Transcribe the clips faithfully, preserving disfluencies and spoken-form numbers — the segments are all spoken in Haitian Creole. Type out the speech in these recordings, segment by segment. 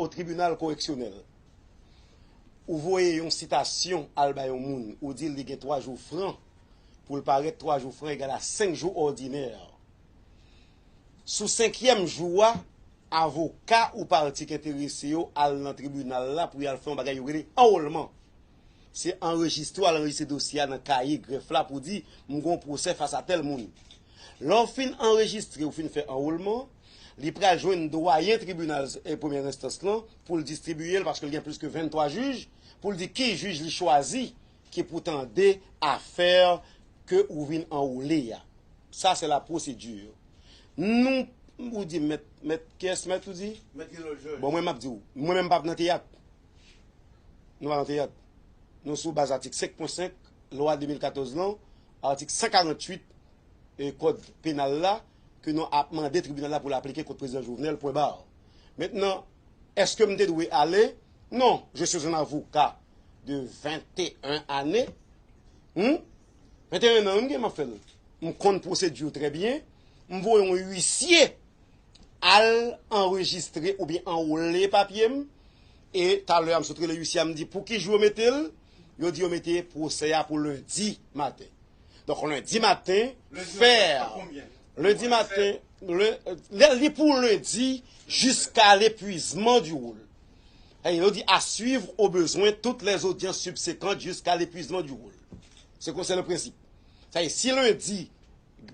o tribinal koreksyonèl, ou voye yon sitasyon al bay yon moun, ou di l li gen twa jou fran, pou l parèt twa jou fran egal a senk jou òdinè. Sou senkyèm jou a, avoka ou pati k enterese yo al nan tribinal la pou y al fè yon bagay yo rele anwolman. Se anrejistre w al anrejistre dosye a nan kaye grèf la pou di, "M gen yon pwosè fas a tèl moun." Lè w fin anrejistre, ou fin fè anwolman, li pral jwenn dwayen tribinal, eh, premyè enstans lan pou l distribiye l, paske l gen plis ke venntwa jij, pou l di ki jij li chwazi ki pou tande afè ke ou vin anwole a. Sa se la pwosedi. Nou, ou di mèt, mèt, kiyès mèt ou di? Mèt Guillaume Georges. Bon, mwen m ap di w, mwen menm m p ap nan teyat. Nou pa nan teyat. Nou sou baz atik senk pwen senk, lwa de mil katòz lan, atik san karanntuit, e, kòd penal la, ke nou ap mande tribinal la pou l aplike kont prezidan Jovenel, pwen ba. Mentnan, èske m te dwe ale? Non, je suis un avocat de vingt et un années. Hmm? Venteyen an, m gen m ap fè l. M konn pwosedi trè byen. M voye yon uisye al anrejistre oubyen anwole papye m. E talè a, m sot rele uisye a, m di, "Pou ki jou yo mete l?" Yo di yo mete pwosè a pou lendi maten. Donk, lendi maten, fè. Lendi maten, le- lè li pou lendi jiska l'épuisement du rôle. Yo di, "À suivre au besoin toutes les audiences subséquentes jusqu'à l'épuisement du rôle." Se konsa le prensip. Sa e, si lendi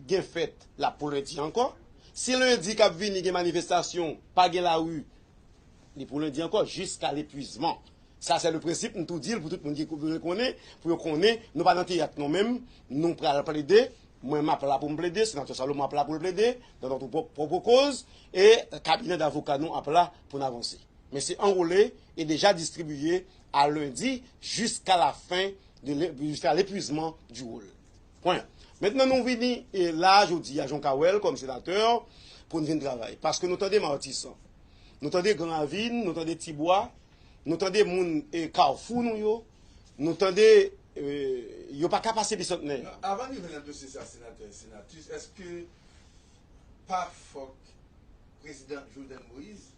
gen fèt, l ap pou lendi ankò. Si lendi k ap vini gen manifestasyon, pa gen lari, li pou lendi ankò, jiska l'épuisement. Sa se le prensip, m tou di l pou tout moun ki kou- vle konnen, pou yo konnen, nou pa nan teyat non menm, nou pral plede, mwen m ap la pou m plede, senatè Salomon ap la pou l plede, dans notre propre cause, e kabinè davoka nou ap la pou n avanse. Men se anwole e deja distribiye a lendi jiska la fen de le- jiska l'épuisement du rôle. Pwen. Mentnan nou vini e la jodi a Jan Kawèl kòm senatè pou n vin travay. Paske nou tande Matisan, nou tande Gran Ravin, nou tande Tibwa, nou tande moun e Kafou nou yo, nou tande e, yo pa ka pase Bisantnè. Non, avan n rive nan dosye sa, senatè, senatris, èske pa fòk prezidan Jovenel Moïse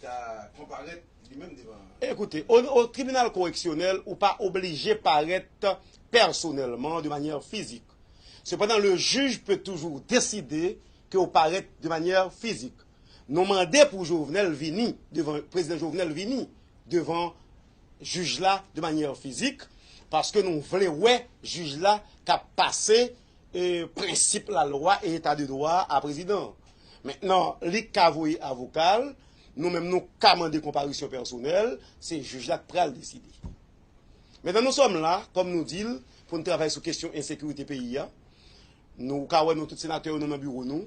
ta konparèt li menm devan. Écoutez, au, au tribunal correctionnel, ou pa oblije parèt pèsonèlman, de manière physique. Cependant, le juge peut toujours décider ke ou parèt de manière physique. Nou mande pou Jovenel vini devan, prezidan Jovenel vini devan jij la de manière physique, paske nou vle wè jij la k ap pase e, prensip lalwa e eta de dwa a prezidan. Mentnan, li ka voye avoka l, nou menm nou ka mande konparisyon pèsonèl, se jij la k pral deside. Mentnan, nous sommes là, kòm nou di l, pou n travay sou kesyon ensekirite peyi a. Nou ka wè nou tout senatè yo nou nan biwo nou.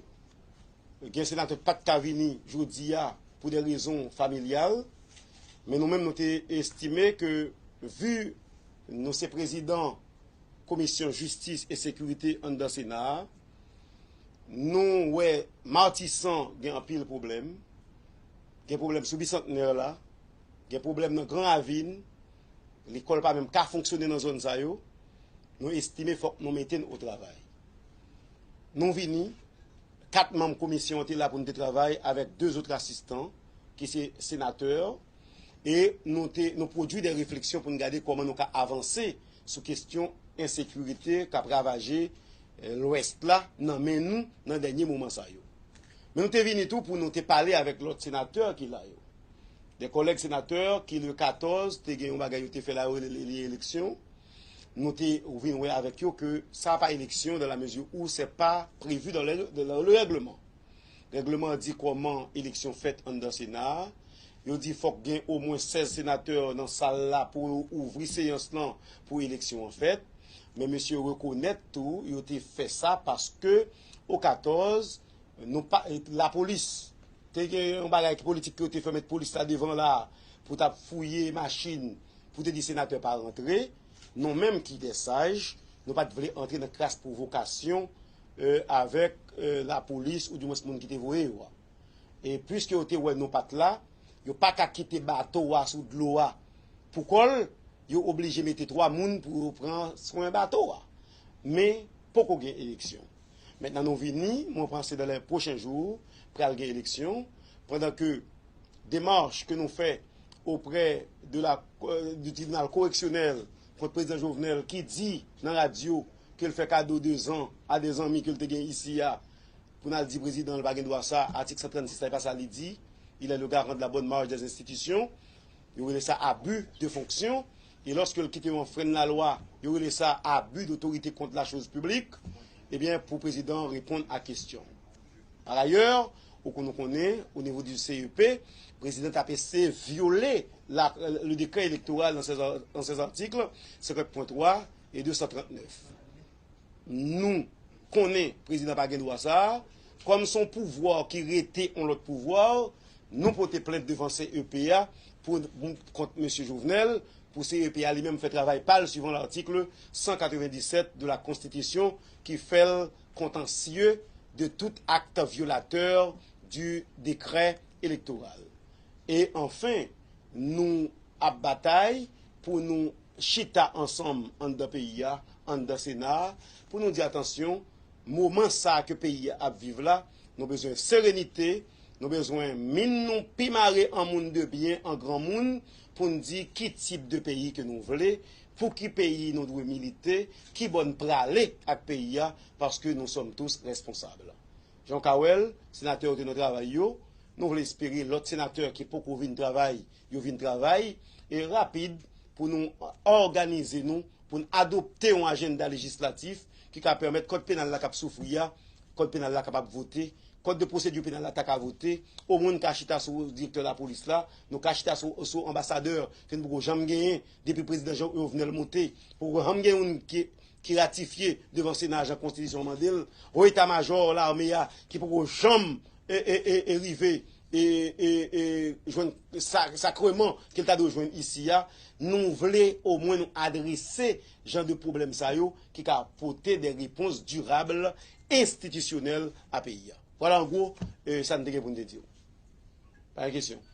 Gen senatè k pa t ka vini jodi a pou de rezon familyal. Men nou menm nou te estime ke, vi nou se prezidan komisyon jistis e sekirite anndan Sena a, nou wè Matisan gen anpil pwoblèm. Gen pwoblèm sou Bisantnè la, gen pwoblèm nan Gran Ravin, lekòl pa menm ka fonksyone nan zòn sa yo. Nou estime fòk nou mete n o travay. Nou vini, kat manm komisyon an te la pou n te travay avèk de zòt asistan ki se senatè, e nou te, nou pwodui de refleksyon pou n gade kòman nou ka avanse sou kesyon ensekirite k ap ravaje, eh, Lwès la nan men nou nan dènye moman sa yo. Men nou te vini tou pou nou te pale avèk lòt senatè ki la yo. De kòlèg senatè ki le katòz te gen yon bagay yo te fè la yo rele li eleksyon. Nou te vin wè avèk yo ke sa pa eleksyon dans la mesure où c'est pas prévu dans le, dans le règlement. Règleman an di kòman eleksyon fèt anndan Sena a. Yo di fòk gen omwen sèz senatè nan sal la pou yo ouvri seyans lan pou eleksyon an fèt. Men mesye yo rekonèt tou, yo te fè sa paske o katòz, nou pa, lapolis, te gen yon bagay ki politik ke yo te fè met polis la devan la pou t ap fouye machin, pou te di senatè pa rantre. Nou menm ki dè saj, nou pa t vle antre nan kras pwovokasyon, eh, avèk, eh, lapolis oudimwens moun ki te voye yo a. E piske yo te wè nou pa t la, yo pa ka kite bato a sou dlo a pou kò l, yo oblije mete twa moun pou yo pran swen bato a. Men, poko gen eleksyon. Mentnan nou vini, mwen panse dans les prochains jours, pral gen eleksyon, pandan ke demach ke nou fè oprè de la, euh, du tribunal koreksyonèl kont prezidan Jovenel ki di nan radyo ke l fè kado de zan a de zanmi ke l te gen isi a, pou n al di prezidan l pa gen dwa sa, atik san trannsis la, e pa sa li di, il est le garant de la bonne marche des institutions. Yo rele sa abus de fonction. E lòske l kite yon frenn lalwa, yo rele sa abus d'autorité contre la chose publique. Ebyen, pou prezidan reponn a kesyon. Par ailleurs, ou kon-, nou konnen, o nivo di C E P, prezidan t ap eseye vyole la, le décret électoral dans ses, dans ses articles cinquante point trois et deux cent trente-neuf. Nou konnen prezidan pa gen dwa sa a. Kòm se yon pouvwa ki rete yon lòt pouvwa, nou pote plent devan C E P a pou, kont mesye Jovenel, pou C E P a li menm fè travay pa l suivan l'article cent quatre-vingt-dix-sept de la Constitution ki fè l contentieux de tout acte violateur du décret électoral. E anfen, nou ap batay pou nou chita ansanm anndan peyi a, anndan Sena a, pou nou di, atansyon, moman sa a ke peyi a ap viv la, nou bezwen serenite, nou bezwen min nou pi mare an moun de byen, an granmoun, pou n di ki tip de peyi ke nou vle, pou ki peyi nou dwe milite, ki bò n prale ak peyi a, paske nous sommes tous responsables. Jan w ka wè l, senatè yo te nan travay yo. Nou vle espere lòt senatè ki poko vin travay, yo vin travay, e rapid pou nou òganize nou, pou n adopte yon ajanda lejislatif ki ka pèmèt kòd penal la k ap soufri a, kòd penal la kapab vote, kòd de pwosedi penal la ta ka vote, omwen n ka chita sou direktè lapolis la, nou ka chita sou, sou anbasadè ke n poko janm genyen depi prezidan Jean Jovenel monte, poko janm gen youn ki ki ratifye devan Sena a jan konstitisyon an mande l, o eta majò lame a ki poko janm e, e, e, e rive e, e, e jwenn sa, sakreman ke l ta dwe jwenn isi a, nou vle omwen nou adrese jan de pwoblèm sa yo ki ka pote de repons dirab, enstitisyonèl a peyi a. Vwala an gwo, e, sa n te gen pou n te di w. Pa gen kesyon.